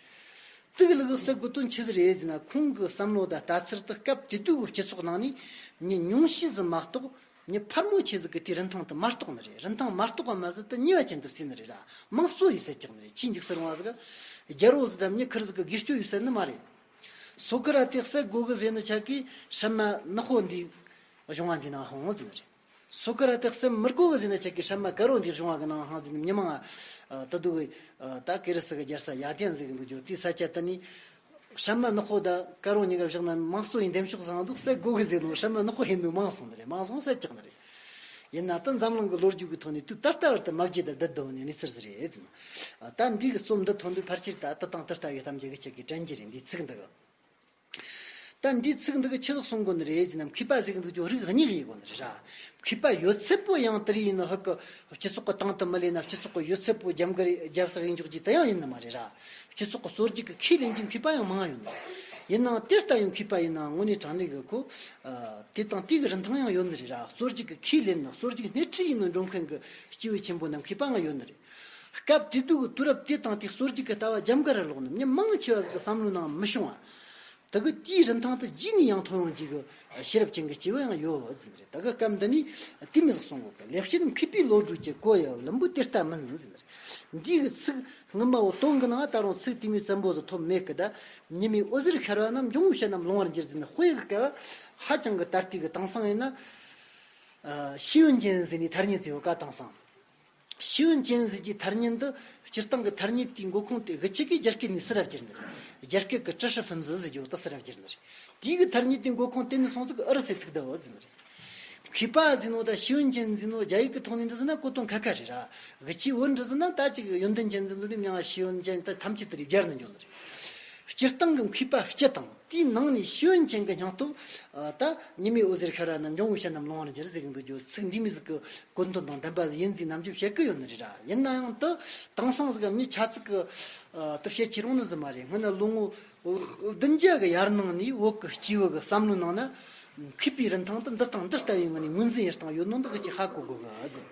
དུག་ལུག་བསད་དགོས་དོན་ཆི་ཟིག་རེད་ཟེར་ན་ཁོང་གི་བསམ་བློ་དང་ལྟ་ཚུལ་དེ་སྐབས་དེ་དུས་ཀྱི་སྤྱི་ཚོགས་ནང་ནས་མྱི་ཉུང་ཤས་ཟིག་མ་གཏོགས་མྱི་ཕལ་མོ་ཆེ་ཟིག་གི་དེའི་རིན་ཐང་དེ་མ་རྟོགས་ནི་རེད། རིན་ཐང་མ་རྟོགས་པ་མ་ཟད་དེ་ཉེས་པ་ཅན་དུ་བརྩིས་ནི་རེད་ར། དམངས་གཙོ་ཡིས་བསད་ཀྱང་ནི་རེད། ཆེས་འཇིགས་སུ་རུང་བ་ཟིག་རྒྱལ་པོ་ཟིག་དང་མྱི་ཁིར་ཟིག་གི་སྒེར་གཅོད་ཡིས་བསད་ནི་མ་རེད། སོ་ཀ་ར་ཏེ་བསད་དགོས་གི་ཟེར་ནི་ཆ་གིས་སྲན་མ་ནག་པོ་འདི་གཞུང་བ་འདི་ནང་ཧང་ཟེར་ནི་རེད། སོ་ཀ་ར་ཏེ་བསད་མི་དགོས་གི་ཟེར་ནི་ཆ་གིས་སྲན་མ་དཀར་པོ་འདི་གཞུང་བ་གི་ནང་ཧང་ཟེར་ནི་མྱི་མང་ང་ད་དུ་གི་ད་ཀེ་རི་སི་གི་རྒྱལ་ས་ཡར་ལྡན་ཟེར་གི་འདུག་རྒྱུ་དེའི་ས་ཆ་དེ་ནི་སྲན་མ་ནག་པོ་དང་དཀར་པོ་གཉིས་ཀ་བཞག་ན་དམངས་གཙོ་ཡི་འདེམས་ཤོག་བཟང་འདུག་བསད་དགོས་གི་ཟེར་ནོ་སྲན་མ་ནག་པོ་ཧེ་འདུག་མང་སོང་ནི་རེད། མང་སོང་བསད་ཀྱང་ནི་རེད། ཡིན་ན་ད་འཛམ་གླིང་གི་ལོ་རྒྱུས་ཀྱི་ཐོག་ནས་དུས་ད་ལྟ་བར་དུ་མ་བརྗེད་དང་བསྡད་འདུག་ནས་གནས་ཚུལ་ཟིག་རེད་ཟེར། ད་འདི་གི་རྩོམ་འདི་ཐོན་དུས་ཕལ་ཆེར་ད་ད་དང་ད་ལྟ་གི་གཏམ་རྒྱུད་ཀྱི་ཆེད་ཀྱི་དྲན་རྒྱུ་རེད། འདིའི་ཚིག་འདི་གི་ད་འདིའི་ཚིག་འདི་གི་ཆི་ཟིག་གསུང་དགོས་ནི་རེད་ཟེར་ན་མཁས་པ་ཟེར་གི་འདུག་རྒྱུ་རིགས་གཉིས་ཡིན་དགོས་ནི་རེད་ར། མཁས་པ་ཡོད་ཚད་པོ་ཡང་དེ་རིགས་ཡིན་ནོ་ཧུ་གི་སྤྱི་ཚོགས་ཀྱི་སྟེང་དུ་མི་ལས་ན་སྤྱི་ཚོགས་ཀྱི་ཡོད་ཚད་པོ་རྒྱབ་འགལ་རྒྱབ་ས་ཡིན་འཇོག་རྒྱུ་དེ་ཡང་ཡིན་ནི་མ་རེད་ར། སྤྱི་ཚོགས་ཀྱི་གཙོ་རྒྱུག་གི་ཁས་ལེན་རྒྱུ་མཁས་པ་ཡང་མང་ཡོད་ནི། ཡིན་ནའང་དེ་ལྟ་ཡང་མཁས་པ་ཡིན་ན་དངོས་གནས་དྲང་གནས་གི་ཁོ། དེ་དང་དེ་གི་རིན་ཐང་ཡང་ཡོད་ནི་རེད་ར། གཙོ་རྒྱུག་གི་ཁས་ལེན་ན་གཙོ་རྒྱུག་སྣེ་ཁྲིད་ཡིན་ནོ་འགྲོ་མཁན་གི་སྐྱེས་བུ་ཆེན་པོ་རྣམས་མཁས་པ་ང་ཡོད་ནི་རེད། སྐབས་དེ་དུས་ཀྱི་དུས་རབས་དེ་དང་དེའི་གཙོ་རྒྱུག་གི་ལྟ་བ་རྒྱབ་འགལ་ར་ལོག་ནི་མྱི་མང་ཆེ་བ་ཟིག་གི་བསམ་བློའི་ནང་མི་ཤོང་བ། དེ་གི་དེའི་རིན་ཐང་དེ་རྗེས་ནས་ཡང་མཐོང་ཡོང་རྒྱུ་གི་ཤེས་རབ་ཅན་གྱི་སྐྱེས་བུ་ཡང་ཡོད་ཟེར་ནི་རེད། ད་གི་སྐབས་འདི་ནས་དེ་མི་ཟིག་གསུང་གོ་གི་ལེགས་བཤད་མཁས་པའི་བློ་གྲོས་ཀྱི་གོ་ཡི་བླུན་པོ་དེ་ལྟ་མིན་ཟེར་ནི་རེད། འདི་གི་ཚིག་སྔོན་མ་བོ་དོན་གི་ནང་ད་རུང་ཚིག་དེ་མོ་བཙན་པོ་ཟིག་ཐོབ་མེད་གི་ད། ཉི་མའི་འོད་ཟེར་ཤར་བ་ན་འབྱུང་བོའི་ཞལ་རྣམས་ལོང་བར་འགྱུར་ཟེར་ནི་དཔེ་གི་སྐབས་ཧ་ཅང་གི་ད་ལྟའི་གི་དེང་སང་ཡིན་ན། ཤེས་ཡོན་ཅན་ཟེར་ནི་ཐ་སྙད་ཟེར་བ་ཀ་དེང་སང་། ཤེས་ཡོན་ཅན་ཟེར་གྱི་ཐ་སྙད་འདི་སྤྱིར་བཏང་གི་ཐ་སྙད་དེའི་འགོ་ཁུངས་དེ་གི་ཆི་གི་རྒྱ་སྐད་ནས་སུ་ར་བསྒྱུར་ནི་རེད། རྒྱ་སྐད་གི་知识分子ཟེར་རྒྱུ་དེ་སུ་ར་བསྒྱུར་ནི་རེད། དེའི་གི་ཐ་སྙད་དེའི་འགོ་ཁུངས་དེ་ནས་སོང་ཙི་གི་ཨུ་རུ་སུའི་ཐུག་ད་བོ་ཟེར་ནི་རེད། མཁས་པ་ཟེར་ནོ་ད་ཤེས་ཡོན་ཅན་ཟེར་ནོ་རྒྱ་ཡིག་གི་ཐོག་ནས་འདི་ཟེར་ན་གོ་དོན་ཁ་ཁ་རེད་ར། གི་ཆི་བོད་འདི་ཟེར་ན་ད་ཅིག་ཡོན་ཏན་ཅན་ཟེར་ནོ་ནི་མྱང་ཤེས་ཡོན་ཅན་ད་ཐམས་ཅད་དེ་རིགས་སྦྱར་ནི་འཇོག་ནི་རེད། སྤྱིར་བཏང་གི་མཁས་པ་སྤྱི་དང་དེའི་ནང་ནས་ཤེས་ཡོན་ཅན་གྱི་སྙིང་སྟོབས། ད་ཉི་མའི་འོད་ཟེར་ཤར་བ་ན་འབྱུང་བོའི་ཞལ་རྣམས་ལོང་བར་འགྱུར་ཟེར་གི་འདུག་རྒྱུ་ཚིག་འདི་མི་ཟིག་གི་གོ་དོན་དང་ལྡན་པ་ཡིན་ཟིག་ནམ་རྒྱུན་བཤད་གི་ཡོད་ནི་རེད་ར། ཡིན་ན་ཡང་དུ་དེང་སང་ཟིག་ག་མྱི་ཆ་ཚིག་གི་དུ་བཤད་ཁྱེར་འོང་ནི་ཟིག་མ་རེད། སྔོན་ན་ལོ་ངོ་བདུན་བརྒྱ་གི་ཡར་ནང་ནས་བོད་གི་སྐྱེས་བུ་གི་བསམ་བློའི་ནང་ན་མཁས་པའི་རིན་ཐང་དུ་འདི་དང་འདི་ལྟ་བུའི་ངང་ནས་ངོས་འཛིན་ཡེ་སྟངས་ཡོད་ནོ་འདི་གི་ཅིག་ཧ་གོ་དགོས་གི་ཟིག་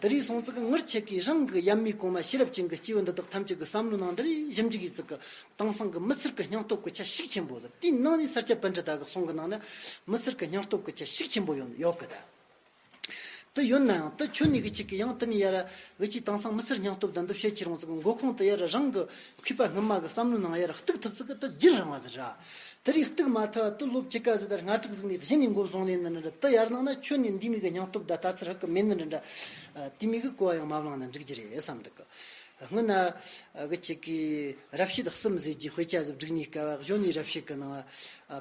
དེ་རིང་སོང་ཙི་གི་ངར་ཆེ་གི་རང་གི་ཡབ་མེས་གོང་མ་ཤེས་རབ་ཅན་གི་སྐྱེས་བུ་འདི་དག་ཐམས་ཅད་གི་བསམ་བློའི་ནང་འདི་རིགས་ཞིབ་འཇུག་ཡིན་ཙི་གི་དེང་སང་གི་མི་ཚེ་གི་སྙིང་སྟོབས་གི་ཆ་ཤུགས་ཆེན་པོ་ཟིག་དེའི་ནང་ནས་ས་སྐྱ་པཎྜི་ཏ་གི་གསུང་གི་ནང་ན་མི་ཚེ་གི་སྙིང་སྟོབས་གི་ཆ་ཤུགས་ཆེན་པོ་ཡོད་ཡོད་གི་ད། དེ་ཡོད་ན་ཡང་དེ་ཁྱོད་ནས་གི་ཅིག་གི་ཡང་དེ་ནས་ཡར་གི་ཅིག་དེང་སང་མི་ཚེར་སྙིང་སྟོབས་དང་འདི་བཤད་ཁྱེར་རུང་ཙིག་མགོ་ཁུངས་དེ་ཡར་རང་གི་མཁས་པ་སྔོན་མ་གི་བསམ་བློའི་ནང་ཡར་གཏུག་ཐུབ་ཙིག་གི་དེ་བརྒྱུད་རང་བ་ཟེར་ར། དེ་རིགས་གཏུག་མ་ཐུབ་པ་དེ་ལོ་བཅུ་ཀ་ཟིག་དང་ལྔ་དྲུག་ཟིག་ནས་གཞི་ནས་མགོ་བཟུང་ལེན་ནི་འདྲ་དེ་ཡར་ནང་ན་ཁྱོད་ནས་འདི་མི་གི་སྙིང་སྟོབས་དང་ལྟ་ཚུལ་ཧ་གི་མེད་ནི་འདྲ། དེ་མི་གི་གོ་བ་ཡང་མ་བླངས་ན་འགྲིག་རྒྱུ་རེད་བསམ་འདུག་གི། སྔོན་ན་གི་ཅིག་གི་རབ་བྱེད་གསུམ་ཟེར་གྱི་དཔེ་ཆ་ཟིག་བསྒྲིགས་ནས་དཀའ་བ་གཞོན་ནུའི་རབ་བྱེད་གི་ནང་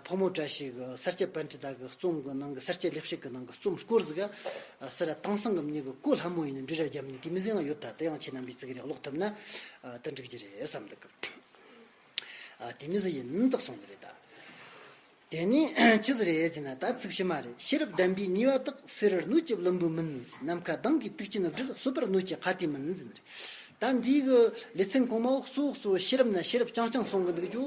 ཕག་མོ་བཀྲ་ཤིས་གི་ས་སྐྱ་པཎྜི་ཏ་གི་རྩོམ་གི་ནང་གི་ས་སྐྱ་ལེགས་བཤད་གི་ནང་གི་རྩོམ་སྐོར་ཟིག་ག་སི་ར་དེང་སང་གི་མྱི་གི་གོ་སླ་མོ་ཡིན་ནི་འབྲི་ར་རྒྱབ་ནས་དེ་མི་ཟེར་ཡང་ཡོད་ད། དེ་ཡང་ཁྱེད་རྣམ་པས་ཙིག་རེ་ཀློག་ཐུབ་ན་དེ་འགྲིག་རྒྱུ་རེད་བསམ་འདུག་གི། དེ་མི་ཟིག་ཡིན་ནི་དག་སོང་གི་རེད་ད། དེ་ནས་ཅི་ཟིག་རེད་ཟེར་ན་ད་ཚིག་ཕྱི་མ་རེད། ཤེས་རབ་ལྡན་པའི་ཉེས་པ་དག་སེལ་བར་སྣོད་ཀྱི་བླུན་པོ་མིན། ནམ་མཁའ་ལྡིང་གིས་དུག་ཅན་སྦྲུལ་གསོད་པར་སྣོད་ཀྱི་ཁྭ་ཏས་མིན་ཟེར་ནི་རེད། ད་འདིའི་གི་ལེ་ཚན་གོང་མ་བོ་གཙོ་བོ་གཙོ་བོ་ཤེས་རབ་ན་ཤེས་རབ་རྐྱང་རྐྱང་གསུང་གི་འདུག་རྒྱུ།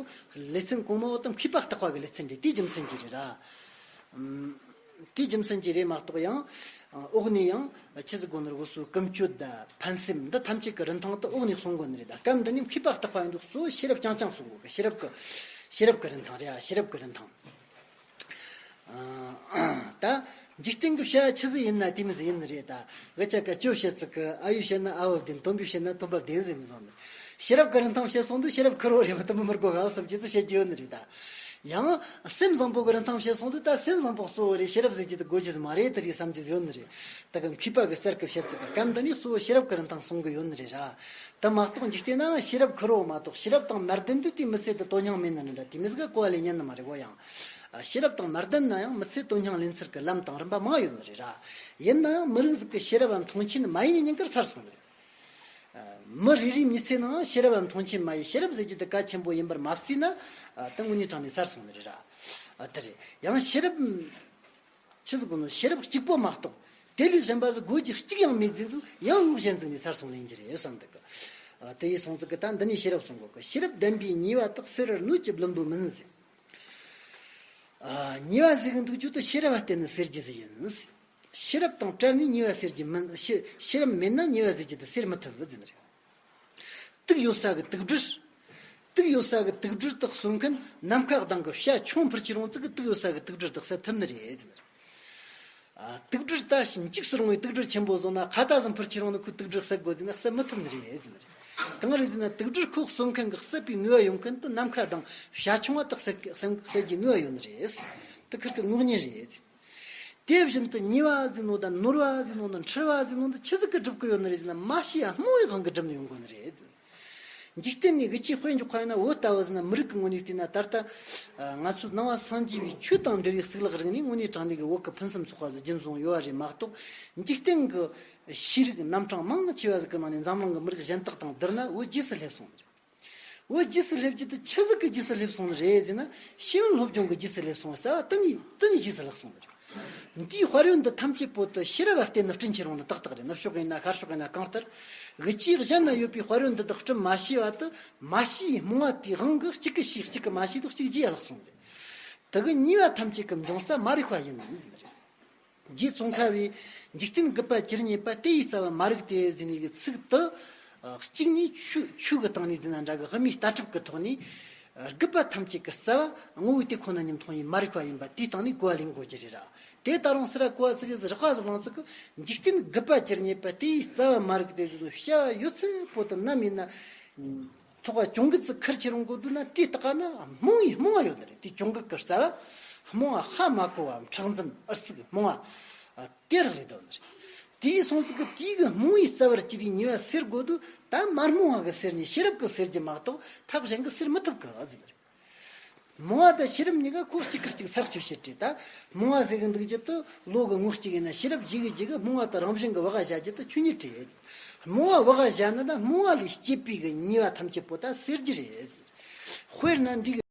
ལེ་ཚན་གོང་མ་བོ་དང་མཁས་པ་བརྟག་པ་གི་ལེ་ཚན་རེད། དེའི་རྒྱུ་མཚན་གྱིས་རེད་ར། དེའི་རྒྱུ་མཚན་གྱིས་རེད་མ་གཏོགས་ཡང་། འོག་ནས་ཡང་ཆི་ཟིག་གོ་ནོར་འུ་སུ་ཀུན་སྤྱོད་དང་ཕན་སེམས་འདི་ཐམས་ཅད་ཀྱི་རིན་ཐང་དུ་འོག་ནས་གསུང་གོ་ནི་རེད། ད་སྐབས་འདི་ནས་མཁས་པ་བརྟག་པ་ཡིན་དུས་གཙོ་བོ་ཤེས་རབ་རྐྱང་རྐྱང་གསུང་གོ་གི། ཤེས་རབ་ཀྱི་ཤེས་རབ་ཀྱི་རིན་ཐང་རེད་ཨ། ཤེས་རབ་ཀྱི་རིན་ཐང་། ད་འཇིག་རྟེན་གྱི་བྱ་ཆི་ཟིག་ཡིན་ན་དེ་མི་ཟིག་ཡིན་ནི་རེད། ད་འུ་ཅག་ག་ཅོ་བཤད་ཚིག་གི་ཨ་ཡོ་བཤད་ན་ཨ་བ་བདེན། སྟོན་པས་བཤད་ན་སྟོན་པ་བདེན་ཟེར་མི་བཟང་ནི། ཤེས་རབ་ཀྱི་རིན་ཐང་བཤད་སོང་དུས་ཤེས་རབ་ཁེར་རོ་རེད་མ་གཏོགས་མི་མི་དགོ་ག་བསམ་རྒྱུ་ཚོ་བཤད་རྒྱུ་ཡོད་ནི་རེད་ད། ཡང་སེམས་བཟང་པོ་གི་རིན་ཐང་བཤད་སོང་དུས་ད་སེམས་བཟང་པོ་གཙོ་བོ་རེད། ཤེས་རབ་ཟེར་རྒྱུ་དེ་དགོས་རྒྱུ་ཟིག་མ་རེད་དེ་རེད་བསམ་རྒྱུ་ཡོད་ནི་རེད། ད་གི་མཁས་པ་གི་རྩལ་གི་བཤད་ཚིག་གི་སྐབས་འདི་ནས་གཙོ་བོ་ཤེས་རབ་ཀྱི་རིན་ཐང་གསུང་གི་ཡོད་ནི་རེད་ར། ད་མ་གཏོགས་འཇིག་རྟེན་ན་ཤེས་རབ་ཁེར་རོ་མ་གཏོགས་ཤེས་རབ་དང་མ་ལྡན་དུས་དེ་མི་ཚེ་དེ་དོན་སྙིང་མེད་ནི་རེད་འདྲ། དེ་མི་ཟིག་ག་གོ་བ་ལེན་ཉན་ནི་མ་རེད་གོ། ཡང་ཤེས་རབ་དང་མ་ལྡན་ན་ཡང་མི་ཚེ་དོན་སྙིང་ལེན་ཚུལ་གི་ལམ་དང་རིམ་པ་མང་ཡོད་ནི་རེད་ར། ཡིན་ན་ཡང་མི་རིགས་ཟིག་གི་ཤེས་རབ་མཐོང་ཆེན་མ་ཡིན་ནི་ཉིན་དཀར་ཚར་སོང་ནི་རེད། མི་རེ་རེའི་མི་ཚེ་ནང་ཤེས་རབ་མཐོང་ཆེན་མ་ཡིན། ཤེས་རབ་ཟེར་རྒྱུ་དེ་གལ་ཆེན་པོ་ཡིན་པར་མ་བརྩིས་ན། ད་དངོས་གནས་དྲང་ནས་ཚར་སོང་ནི་རེད་ར། དེ་རེད། ཡང་ཤེས་རབ་ཆི་ཟིག་གོ་ནོ་ཤེས་རབ་གཅིག་པོ་མ་གཏོགས་དེ་ལས་གཞན་པ་ཟིག་དགོས་རྒྱུ་གཅིག་ཡང་མེད་ཟེར་དུས་ཡང་ལུགས་གཞན་ཟིག་ནས་ཚར་སོང་ལེན་རྒྱུ་རེད་བསམ་འདུག་གི། དེ་ཡིས་སོང་ཙིག་གི་ད་འདི་ནས་ཤེས་རབ་གསུང་གོ་གི། ཤེས་རབ་ལྡན་པའི་ཉེས་པ་དག་སེལ་བར་སྣོད་ཀྱི་བླུན་པོ་མིན་ཟེར། ཉེས་པ་ཟེར་གི་འདུག་རྒྱུ་དེ་ཤེས་རབ་བ་བརྟེན་ནས་སེལ་རྒྱུ་ཟིག་ཡིན། ཤེས་རབ་དང་བྲལ་ནས་ཉེས་པ་སེལ་རྒྱུ་མིན། ཤེས་ཤེས་རབ་མེད་ན་ཉེས་པ་ཟེར་རྒྱུ་དེ་སེལ་མི་ཐུབ་ཟེར་ནི་རེད། དུག་ཡོད་ས་གི་དུག་སྦྲུལ། དུག་ཡོད་ས་གི་དུག་སྦྲུལ་དག་གསོད་མཁན་ནམ་མཁའ་ལྡིང་གི་བྱ་ཁྱུང་འཕུར་གྱི་རུང་ཙིག་གི་དུག་ཡོད་ས་གི་དུག་སྦྲུལ་དག་བསད་ཐུབ་ནི་རེད་ཟེར་ནི་རེད། དུག་སྦྲུལ་ད་འཇིགས་སུ་རུང་བའི་དུག་སྦྲུལ་ཆེན་པོ་བཟུང་ན་ཁྭ་ཏ་ཟིག་འཕུར་གྱི་རུང་ནི་ཁོས་དུག་སྦྲུལ་བསད་དགོས་ཟེར་ན་བསད་མི་ཐུབ་ནི་རེད་ཟེར་ནི་རེད། གང་རེད་ཟེར་ན་དུག་སྦྲུལ་ཁོ་གསོད་མཁན་གི་བསད་པའི་ནུས་པ་ཡོད་མཁན་དེ་ནམ་མཁའ་ལྡིང་བྱ་ཁྱུང་བ་དག་བསད་བསད་བསད་རྒྱུའི་ནུས་པ་ཡོད་ནི་རེད། དེ་ཁིར་གི་ངོགས་གཉིས་རེད། དེ་བཞིན་དུ་ཉེས་པ་ཟེར་ནོ་དང་ནོར་བ་ཟེར་ནོ་དང་འཁྲུལ་བ་ཟེར་ནོ་དང་ཆི་ཟིག་གིས་སྒྲུབ་གི་ཡོད་ནི་རེད་ཟེར་ན་མ་ཤེས་ཡ་རྨོངས་པའི་དབང་གིས་སྒྲུབ་ནས་ཡོང་གོ་ནི་རེད། འཇིག་རྟེན་ནས་གི་ཅིག་དཔེ་འཇོག་པ་ཡིན་ན་བོད་ལྟ་བུ་ཟེར་ན་མི་རིགས་ཀྱི་ངོས་ནས་བལྟས་ན་ད་ལྟ་ང་ཚོའི་ནང་པ་སངས་རྒྱས་པའི་ཆོས་དང་འབྲེལ་བའི་གཙུག་ལག་རིག་གནས་དངོས་གནས་དྲང་གནས་ཀྱི་བོད་ཀྱི་ཕུན་སུམ་ཚོགས་པ་ཟིག་རྒྱུན་བཟུང་ཡོད་པ་རེད་མ་གཏོགས། འཇིག་རྟེན་གྱི་ཤེས་རིག་རྣམ་གྲངས་མང་ཆེ་བ་ཟིག་གི་ནང་ནས་འཛམ་གླིང་གི་མི་རིགས་གཞན་དག་དང་བསྡུར་ན་བོད་རྗེས་སུ་སླེབས་སོང་ནི་རེད། བོད་རྗེས་སུ་སླེབས་རྒྱུ་དེ་ཆི་ཟིག་གི་རྗེས་སུ་སླེབས་སོང་ནི་རེད་ཟེར་ན། ཤེས་ཡོན་སློབ་སྦྱོང་གི་རྗེས་སུ་སླེབས་སོང་། རྩ་བ་དེ་ནས་དེ་ནས་རྗེས་སུ་ལྷག་སོང་ནི་རེད། འདིའི་དཔལ་ཡོན་འདི་ཐམས་ཅད་པོ་དེ་ཤེས་རབ་ལ་བརྟེན་ནས་བསྐྲུན་ཁྱེར་ཡོང་ནི་ཏག་ཏག་རེད། ནུབ་ཕྱོགས་ཡིན་ན་ཤར་ཕྱོགས་ཡིན་ན་གང་ལྟར། གི་ཅིག་གཞན་ན་ཡོད་པའི་དཔལ་ཡོན་འདི་དག་བསྐྲུན་མ་ཤེས་པ་དེ་མ་ཤེས་རྨོངས་པ་དེའི་དབང་གིས་གཅིག་གིས་ཤེས་གཅིག་གིས་མ་ཤེས་དུས་གཅིག་རྗེས་ལྷག་སོང་ནི་རེད། དེ་གི་ཉེས་པ་ཐམས་ཅད་ཀྱི་འབྱུང་རྩ་མ་རིག་པ་ཡིན་ནི་རེད། རྗེ་ཙོང་ཁ་བས་འཇིག་རྟེན་རྒུད་པ་ཇི་སྙེད་པ། དེ་ཡི་རྩ་བ་མ་རིག་སྟེ་ཟེར་ནས་གི་ཚིག་དེ། གཅིག་ནས་ཆོས་ཆོས་གི་སྟེང་ནས་ཟེར་ན་འདྲ་གི་དབུ་མའི་ལྟ་གྲུབ་ཀྱི་ཐོག་ནས། རྒུད་པ་ཐམས་ཅད་ཀྱི་རྩ་བ་ངོ་བོ་དེ་ཁོ་ན་ཉིད་མཐོང་བའི་མ་རིག་པ་ཡིན་པ་དེའི་སྟེང་ནས་གོ་བ་ལེན་དགོས་ཀྱི་རེད་ར། དེ་ད་རུང་སི་ར་གོ་བ་ཚིག་གི་རགས་པ་ཟིག་བླངས་ཚིག་གི་འཇིག་རྟེན་རྒུད་པ་ཇི་སྙེད་པ། དེ་ཡི་རྩ་བ་མ་རིག་སྟེ་ཟེར་ནས་བྱ་བ་ཡོད་ཚད་པོ་དེ་ནམ་ཡིན་ན། ཐོག་ག་གྱོང་གུད་ཚིག་ཁུར་ཁྱེར་ཡོང་དགོས་འདུག་ན་དེའི་སྟེང་ན་རྨོངས་པའི་རྨོངས་པ་ཡོད་ནི་རེད། དེ་གྱོང་གུད་ཀྱི་རྩ་བ་རྨོངས་པ་ཧ་མ་གོ་བ་མཁྲེགས་འཛིན་ཨུ་ཚུགས་རྨོངས་པ་དེ་རག་རེད་དོ་ནི་རེད། དེའི་སོང་ཚིག་གི་དེའི་གི་རྨོངས་པའི་རྩ་བར་གྱུར་པའི་ཉེས་པ་སེལ་དགོས་འདུག་ད་མ་རྨོངས་པ་གི་སེལ་ནས་ཤེས་རབ་ཀྱི་སེལ་རྒྱུ་མ་གཏོགས་ཐབས་གཞན་གྱི་སེལ་མི་ཐུབ་གི་ཨ་ཟེར་ནི་རེད། རྨོངས་པ་དང་ཤེས་རབ་གཉིས་ཀ་ཁོ་གཅིག་གིས་གཅིག་ཚར་གཅོད་བྱེད་རེད་ད། རྨོངས་པ་ཟེར་གི་འདུག་རྒྱུ་དེ་བློ་གི་ངོས་གཅིག་ཡིན་ན་ཤེས་རབ་རྗེས་གི་རྗེས་གི་རྨོངས་པ་དེ་རང་བཞིན་གི་བག་ག་བཞག་རྒྱུ་དེ་ཆོས་ཉིད་རེད། རྨོངས་པ་བག་ག་བཞག་ན་ད་རྨོངས་པ་ལས་སྐྱེས་པའི་གི་ཉེས་པ་ཐམས་ཅད་པོ་ད་སེལ་རྒྱུ་རེད། དཔེར་ན་འདི་གི་